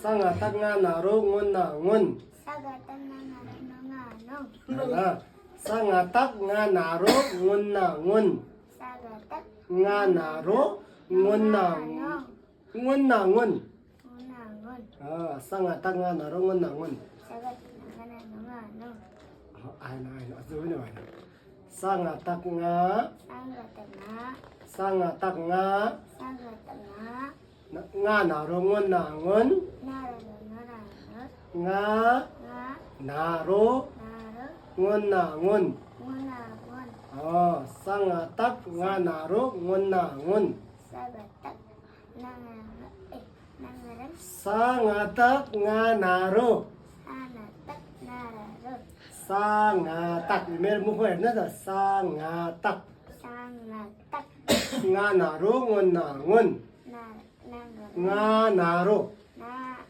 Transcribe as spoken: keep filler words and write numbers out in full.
ས་ང་བཏགས་སྔ་ན་རོ་སྔོ་ན་སྔོན། ས་ག་བཏགས་སྔ་ན་རོ་སྔོ་ན་སྔོན། ལ། ས་ང་བཏགས་སྔ་ན་རོ་སྔོ་ན་སྔོན། ས་ག་བཏགས་སྔ་ན་རོ་སྔོ་ན་སྔོན། སྔོ་ན་སྔོན། སྔོ་ན་སྔོན། ཨ། ས་ང་བཏགས་སྔ་ན་རོ་སྔོ་ན་སྔོན། ས་ག་བཏགས་སྔ་ན་རོ་སྔོ་ན་སྔོན། ཨ་ན་ཨ་ན་ཨ་ཙི་བ་ན་བ་ན། ས་ང་བཏགས་སྔ། ས་ང་བཏགས་སྔ། ས་ང་བཏགས་སྔ། ས་ང་བཏགས་སྔ། ན་སྔ་ན་རོ་སྔོ་ན་སྔོན། སྔ་རོ་སྔོ་ན་སྔོན། སྔ། སྔ། ན་རོ། ན་རོ། སྔོ་ན་སྔོན། སྔོ་ན་སྔོན། ཨ། ས་ང་བཏགས་སྔ་ན་རོ་སྔོ་ན་སྔོན། ས་ག་བཏགས་སྔ་ན་རོ། ཨེ། སྔ་ན་རོ། ས་ང་བཏགས་སྔ་ན་རོ། སྔ་ན་བཏགས་སྔ་ན་རོ། ས་ང་བཏགས། མེར་སྨུག་པ་ཡོད་ན་ད། ས་ང་བཏགས། ས་ང་བཏགས། སྔ་ན་རོ་སྔོ་ན་སྔོན། ན། སྔ་ན་རོ། སྔ་ན་རོ། སྔ་